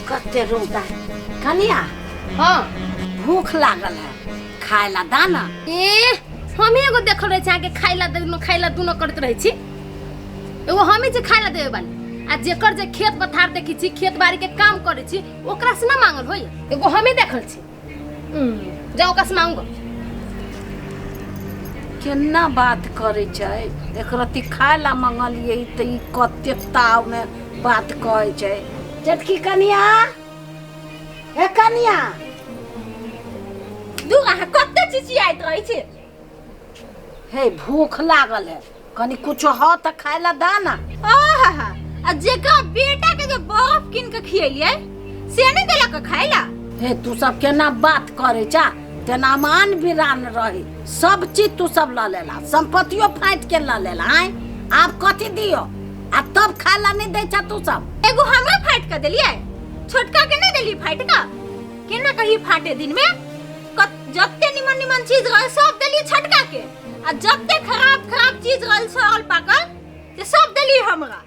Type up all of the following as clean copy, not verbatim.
कते रौदा कनिया। हाँ। भूख लागल है, खाय ला दाना। ए हमी एगो देखल रहे छी अहाँके खाइ ला दुनो, खाइ ला दुनो करैत रहै छी। एगो हमी जे खाइ ला देवे बानी आ जेकर जे खेत पथार देखै छी, खेत बाड़ी के काम करै छी, ओकरा से ना मांगल होइए। एगो हमी देखल छी। जाओ ओकरा से मांगो। केना बात करै छै, एक रत्ती खाय ला मंगलियै तऽ ई कते ताव में बात कहै छै। जेठकी कनिया, हे कनिया। दू अहाँ कते चिचियाइत रहै छी? हे भूख लागल है, कनी कुछ हो तऽ खाय ला दा ना। आहा, आ जेकरा बेटा के जे बर्फ कीन के खियलियै से नहीं देलक खाय ला। हे तू सब केना बात करे चा, तेना मान बिरान रही, सब चीज तू सब ल लेला, संपत्तियों फाटि के ल लेला। आय आब कथी दियो आ तब खाय ला नहीं दै छा तू सब। एगो हमरा फाटि के देलियै, छोटका के नहीं देली फाटि के। केना कही फाटे दिन में जत्ते निमन निमन चीज रहे सब देली छोटका के, आ जत्ते खराब खराब चीज रहे सड़ल पाकल से सब देली हमरा।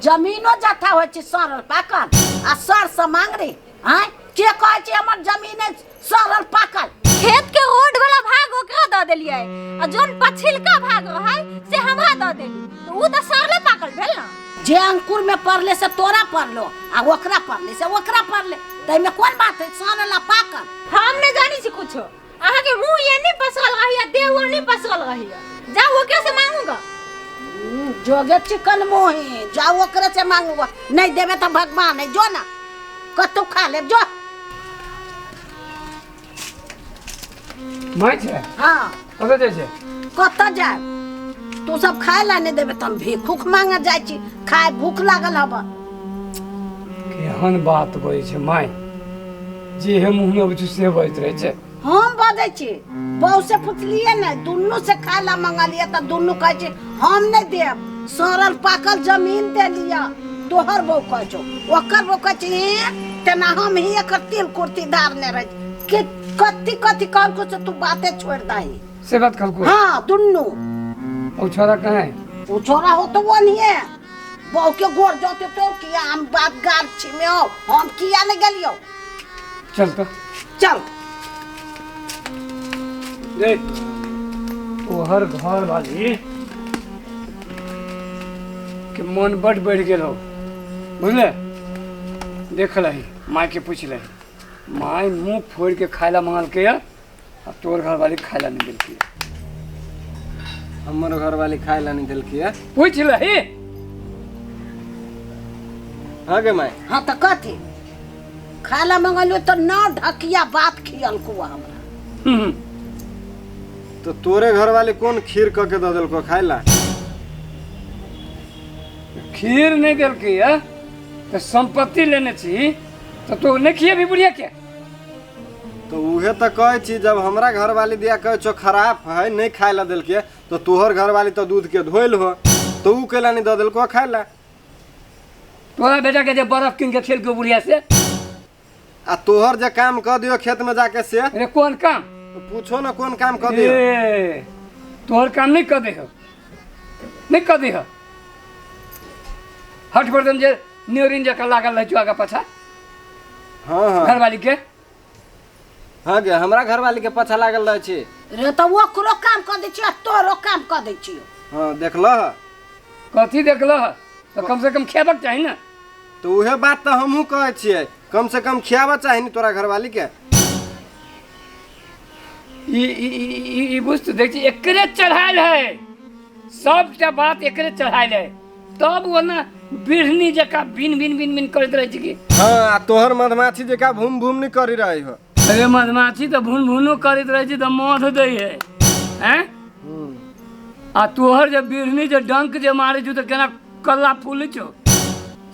जमीनो जथा होइ छै सड़ल पाकल आ सर से मांग रे। आय के कहै छै हमर जमीन सड़ल पाकल? खेत के रोड वाला भाग ओकरा द देलियै आ जोन पछिलका भाग रहै से हमरा द देली, तो उ त सड़ले पाकल भेल ना। जे अंकुर में पड़ले से तोरा पड़लो आ ओकरा पड़ले से ओकरा पड़ले, तैमे कोन बात है सड़ल आ पाकल? हम नहीं जानी छी कुछो, अहाँ के मुंह ये नहीं पसरल रही आ देह वो नहीं पसरल रही, जाओ ओकरे से मांगूंगा। जोगे चिकन मोही, जाओ ओकरे से मांगूंगा, नहीं देबे तो भगवान है, जो ना कतौ खा ले जो। माय छै? हाँ। कतऽ जाइ छै? कतऽ जाय, तू सब खाय ला नहीं देबे त हम भीखुक मांगे जाइ छी, खाय भूख लागल हब। केहन बात बजै छै माय, जे हे मुँह में अबै छै से बजैत रहै छै। हम बजै छी, बहू से पुछलिए ने, दुनू से खाय ला मंगलिए त दुनू कहै छै हम नहीं देब, सड़ल पाकल जमीन दे लिया। तोहर बहू कहै छौ, ओकर बहू कहै छै ए, तेना हम ही एकर तिल कुर्ती धारने रहै छी। के कथी कथी कहलको से तू बाते छोड़ दही। से बात कहलको? हाँ दुनू। ओ छोरा कहाँ है? ओ छोरा हो तो वो नहीं है, बहू के गोर जोते तो किया हम बात गार छी में हो, हम किया नहीं गेलियो। चल तो चल। देख तोहर घर वाली के मन बड बढ़ गेल हो, बुझले? देख लही माय के पूछ लही, माय मुंह फोड़ के खाय ला मांगल के आ तोहर घर वाली खाय ला नहीं देलकी। हमर घर वाली खाय ला नहीं देलकी है? पूछ लही। हाँ गे माय। हाँ तो कथी खाय ला मंगलियो तो न ढकिया बात खियल को हमरा। तो तोरे घर वाले कौन खीर क के द देलको खाय ला? खीर नहीं देलकी है तो संपत्ति लेने छी तो तू नहीं खिएबी बुढ़िया के? तो उहे तो कहै छी, जब हमरा घर वाली दिया कहै छो खराब है नहीं खाय ला देलकी, तो तोहर घर वाली तो दूध के धोइल हो, तो उ केला नहीं the देलको खाय ला? तोरा बेटा के जे बर्फ किन के खेल के बुढ़िया से आ तोहर जे काम क दियो खेत में जाके से। अरे कौन काम? पूछो ना कौन काम क दियो। ए, तोहर काम नहीं क दे हो, नहीं क दे हो। हट बर्तन जे न्योरिन जका लागल रहै छौ आगा पाछा। हाँ, हाँ। घरवाली के? हाँ गे, हमरा घरवाली के पाछा लागल रहै छी। रे तो ओकरो काम क दै छियो, तोरो काम क दै छियो। हाँ देखलह? कथी देखलह? तो कम से कम खेबक चाही ना। तो उहे बात तो हमहूँ कहै छियै, कम से कम खियाबऽ चाही ने तोरा घरवाली के। ई ई ई ई बुझ तो देख छी, एकरे चढ़ायल है सबटा बात, एकरे चढ़ायल है तब वो ना बिढ़नी जकाँ बिन बिन बिन बिन करैत रहै छै कि। हाँ, आ तोहर मधुमाछी जकाँ भूम भूम नहीं करी रही हो। अरे मधुमाछी तो भून भूनो करैत रहै छै तऽ मध दै है, हैं? आ तोहर जे बिढ़नी जे डंक जे मारै छौ तऽ केना कल्ला फूलै छौ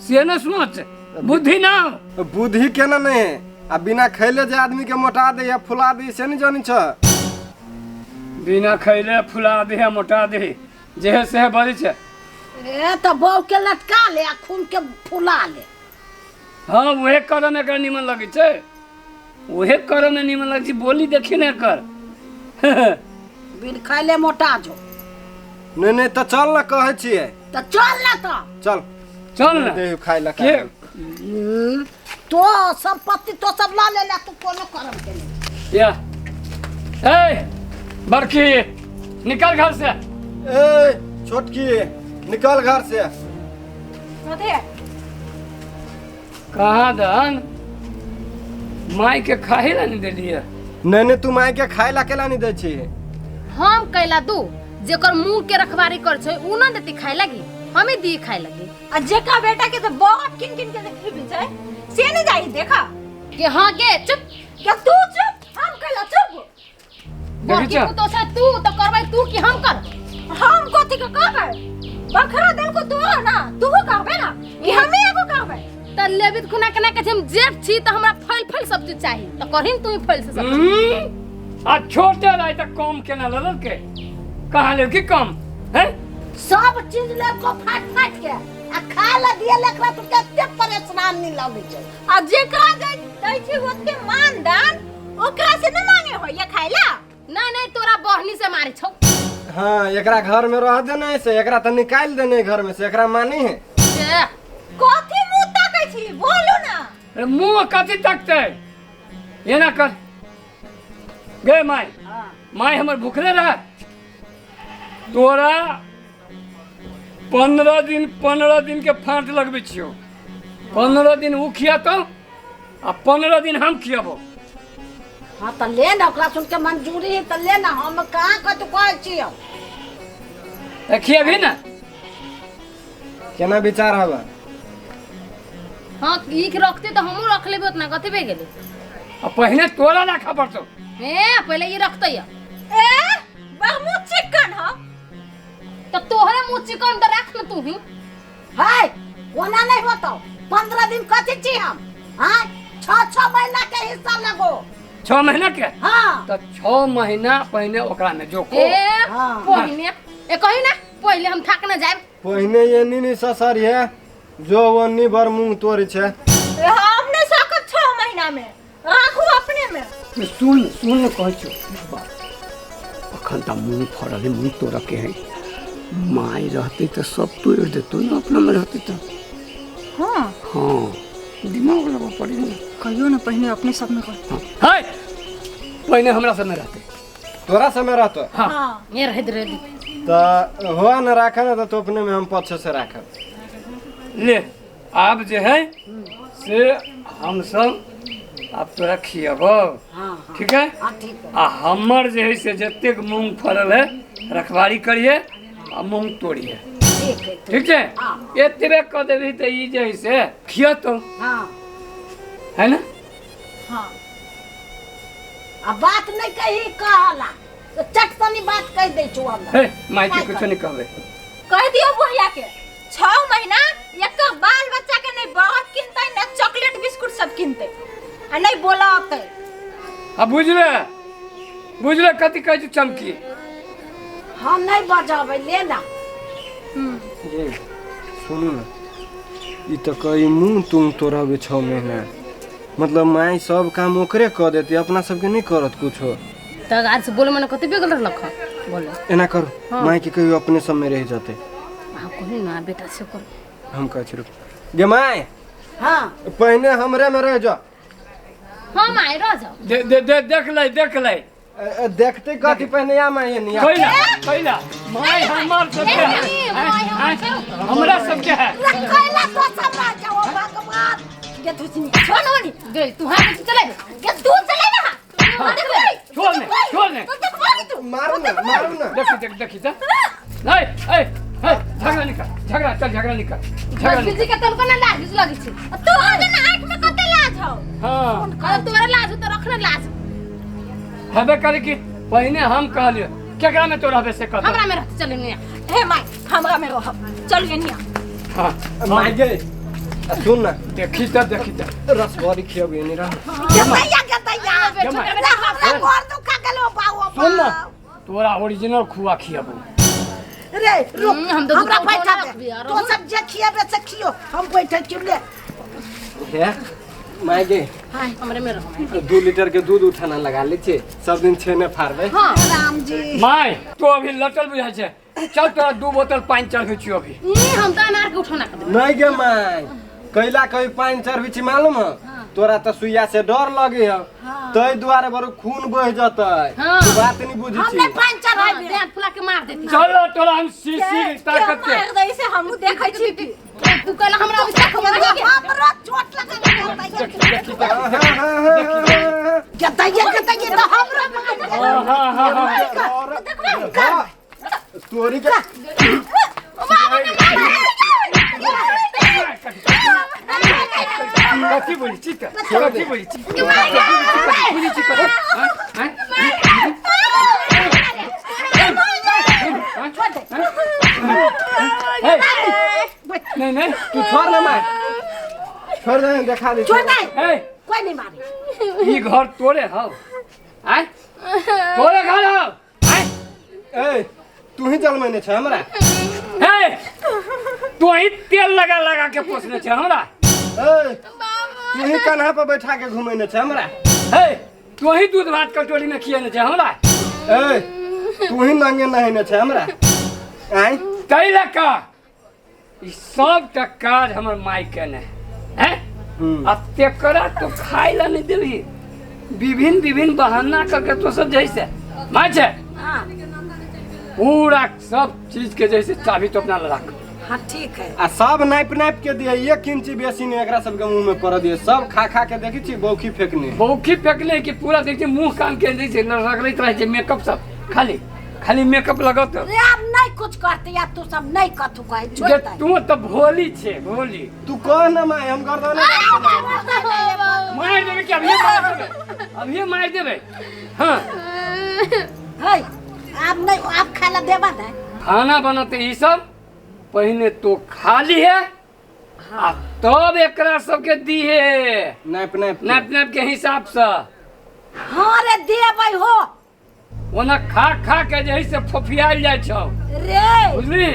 से न सोच, बुद्धि ना। बुद्धि केना नहीं है, आ बिना खैले जे आदमी के मोटा दे या फुला दे से नहीं जानी छ। बिना खैले फुला दे या मोटा दे जे है से बजै छै। ए तऽ बहू के लटका ले आ खून के फुला ले। हाँ उहे करऽ में एकरा निमन लगै छै, उहे करऽ में निमन लगै छै, बोली देखी ने कर। बिन खैले मोटा जो। नहीं नहीं तो चल ना कहै छियै। तऽ चल ना तऽ। चल चल ना। दे खाय ला के तो संपत्ति तो सब ला ले ला, तू कोनो करम के नहीं। या ए बड़की निकल घर से। ए छोटकी निकल घर से। कथी कहाँ दन माई के खाहे ला नहीं देलिए। नहीं नहीं तू माई के खाय ला केला नहीं दै छी। हम कैला दू जेकर मुंह के रखवारी कर छै उ ना देती खाए लगी, हमें दी खाए लगी। आ जेका बेटा के तो बहुत किन किन के देखबी छै से नहीं जाई देखा के। हां गे चुप के तू चुप, हम कैला चुप। बड़की पुतो छै तू तो करबै तू कि हम कर? हम कथी के करबै? बखरा देल को तोरा ना, तू करबै ना कि हमें एगो करबै? त लेबी त खुना केना के हम जेठ छी त हमरा फल फल सब चीज चाही त करहिन तू फल से सब चीज। आ छोटे रहे त कम केना ललल के कहाँ ले की कम है? सब चीज ले को फाट फाट के आ खा ला दिए लेकरा तू कते परेशान नहीं लगै छै। आ जेकरा दै छै ओते मान दान ओकरा से न मांगे हो या खाइला। नहीं नहीं तोरा बहनी से मारे छौ। हाँ एकरा घर में रह देने से, एकरा त निकाल देने घर में से, एकरा मानी है। कथी मुंह ताकै छी बोलू ना। अरे मुंह कथी ताकतै? एना कर गे माई। माई हमर भूखले रह तोरा 15 दिन 15 दिन के फाँट लगबै छियौ। 15 दिन उ खियातौ आ 15 दिन हम खियाबो। हाँ तो ले ना, ओकरा सुन के मंजूरी है तो ले ना, हम कहाँ कथी कहै छियौ? खियाबी ना। केना विचार हवा? हाँ ईख रखते तो हमहूँ रख लेबे उतना कथी भे गेलै। आ पहिने तोरा राखऽ पड़तौ। ए पहिले ई रखतै। ए बड़ मुँह चिकन ह त तोहरे मुँह चिकन त राख न तू ही। हाय ओना नहीं होतौ। 15 दिन कथी छी हम? हाँ 6-6 महीना के हिस्सा लगो। 6 महीना के? हाँ तो 6 महीना पहिने ओकरा में जोखो। ए पहिने ए कही ना पहिले हम थाक न जाएब। पहिने ये नी नी ससर है जो वो नी भर मुंह तोड़ी छे। हम नहीं सकत 6 महीना में राखू अपने में। सुन सुन कहै छौ अखन त मुंह फड़ल है, मुंह तोड़ के है। माई रहती तो सब तोड़ देतो ना, अपना में रहती तो। हाँ हाँ दिमाग लगा पड़ी ना। कहियो ना पहिने अपने सब में रह। हाय पहिने हमरा सब में रहते। तोरा सब में रहतो? हाँ, हाँ। ये रहत रह त हुआ न राखा ना तो अपने में हम पछे से राखब। ले आप जे है से हम सब आप तोरा खियाबो। हाँ ठीक है? हाँ ठीक है। आ हमर जे है से जतेक मूंग फड़ल है रखवारी करिए आ मूंग तोड़िए। ठीक है ठीक है? हाँ। एतबे कह देबी त ई जे है से खियतो। हाँ है ना? हाँ आ बात नहीं कही कहला तो चट सनी बात कह दै छौ हमरा। हे माई के कुछ नहीं कहबे। कह दियो बुढ़िया के 6 महीना एक बाल बच्चा के नहीं बहुत किनतै ना चॉकलेट बिस्कुट सब किनतै आ नहीं बोलातै। आ बुझले बुझले कथी कहै छै चमकी? हम नहीं बजाबै ले ना। ये सुनू ना ई तो कही मुंह तुम तोड़बे 6 महीना मतलब माई सब काम ओकरे कर देती, अपना सबके नहीं करत कुछो। त आज से बोले मने कथी बिगल रहलक बोले एना करू। हाँ। माई के कहियो अपने सब में रह जाते। हां कही ना बेटा से कर। हम कहै छी रुक गे माई। हां पहिने हमरे में रह जा। हां माई रह जाओ। दे दे दे देख ले देख ले देखते कथी पहिने या माई नहीं पहिला पहिला माई हमर सब के हमरा सब के है। कैला तो सब रह जाओ भगवान के तू छोड़ ना गई तू हां चले के तू चले ना। छोड़ ने छोड़ ने तू मारू ना मारू ना। देखी देख देखी जा नहीं ए ए झगड़ा निकल झगड़ा चल झगड़ा निकल झगड़ा जी के तनको ना लाज लगै छै। तू ना आंख में कते लाज हौ? हां अरे तोरा लाज तो रख ना लाज हबे करे कि पहिने हम कहलियो केकरा में तो रहबे से कह हमरा में रह चल निया। हे माई हमरा में रह चल निया। हां माई गे सुन ना देखी त देखी त रस भरी खियाबे नहीं रह। गतैया गतैया हमरा घर दुखा गेलो बाबू। सुन ना तोरा ओरिजिनल खुआ खियाबो। रे रुक हम तो हमरा बैठा दे तो सब जे खियाबे से खियो हम बैठे छी ले। हे माई गे हां हमरे में रहो। 2 लीटर के दूध उठाना लगा ले छे सब दिन छेने फाड़बे। हां राम जी माई तो अभी लटल बुझाय छे। चल तोरा 2 बोतल पानि चढ़बै छियौ अभी। ई हम तऽ अनार के उठौना कर देबै। नहीं गे माय, कैला कभी पानि चढ़बै छी मालूम है? तोरा तऽ सुइया से डर लगे है, तै दुआरे बड़ो खून बह जतै। हाँ। तू बात नहीं बुझै हम छी। नहीं पानि चढ़ाबे। देह फुला के मार देती। चलो तोरा हम शीशी ताकत के मार दै से हमहूँ देखै छी की। तू कहला हमरा अभी तक खबर नहीं के। हमरा चोट लगा के हाँ, हाँ, हाँ, हाँ, हाँ। गदैया गदैया तो हमरा मार। हाँ हाँ हाँ हाँ, तोरी के कथी बोली छी त, कथी बोली छी, बोली छी कथी? हाँ? हाँ? नहीं नहीं तू छोड़ ना माय, छोड़ दे, देखा दे। छोड़ दे, ए कोई नहीं मारे। ई घर तोरे हौ, आय तोरे घर हौ, आय। ए तू ही जलमैने छ हमरा। ए तू ही तेल लगा लगा के पोसने छ हमरा। ए तू ही कन्हा पर बैठा के घुमैने छ हमरा। ए तू ही दूध भात कटोरी में खिएने छ हमरा। ए तू ही नंगे नहेने छ हमरा। आय तै लका ई सब टा काज हमर माय केने हैं। आ तेकरा तो खाइ ला नहीं देबही, विभिन्न विभिन्न बहाना करके तो सब जैसे माय छै पूरा सब चीज के जैसे चाबी तो अपना रख। हाँ ठीक है। आ सब नापि नापि के दिए, 1 इंची बेसी नहीं एकरा सबके मुंह में पड़ दिए। सब खा खा के देखी छी बौखी फेंकने, बौखी फेंकने की पूरा देखी मुंह कान के दै छै, रगड़ैत रहै छै मेकअप सब, खाली खाली मेकअप लगत। रे अब नहीं कुछ करते या तू सब नहीं कथू कहे, छोड़ जे दे। तू तो भोली छे, भोली। तू कह ना माय, हम गर्दन मार देबे कि अभी मार देबे, अभी मार देबे। हाँ है अब नहीं, अब खाना देबा ना। खाना बनते ई सब पहिने तो खा ली है आ तब एकरा सबके दी है नापि नापि नापि नापि के हिसाब से। हाँ रे देबै हो। ओना खा खा के जे से फोफियाल जाइ छौ रे बुझली।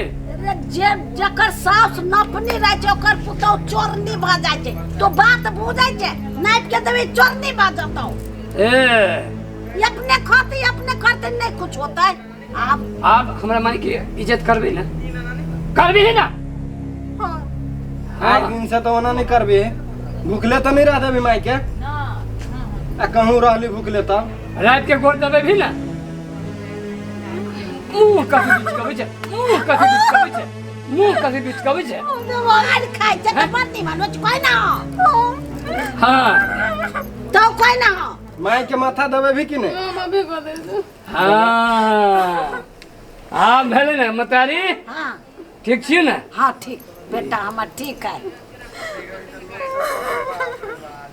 रे जे जकर सास नपनी रहै छै ओकर पुतहु चोरनी भऽ जाइ छै। तो बात बुझै छै, नापि के देबै चोरनी भऽ जतौ। ए अपने खाते अपने करते नहीं कुछ होता है। आप हमरा माई के इज्जत करबी ना, करबी ना? हाँ। आइ दिन से तो ओना नहीं करबी, भूखले तो नहीं रह देबी माई के। आ कहूँ रहली भूखले तब रात के गोड़ देबे भी ना। मुंह कथी बिचकबै छै, मुंह कथी बिचकबै छै, मुंह कथी बिचकबै छै। मार खाइ छै तऽ बड़ निमन होइ छै, कोइ ना। हाँ तो कोइ ना। माई के माथा देबे भी कि नहीं? हाँ हाँ भेलै ने मतारी? हाँ ठीक छी ने? हाँ ठीक बेटा हमर ठीक है।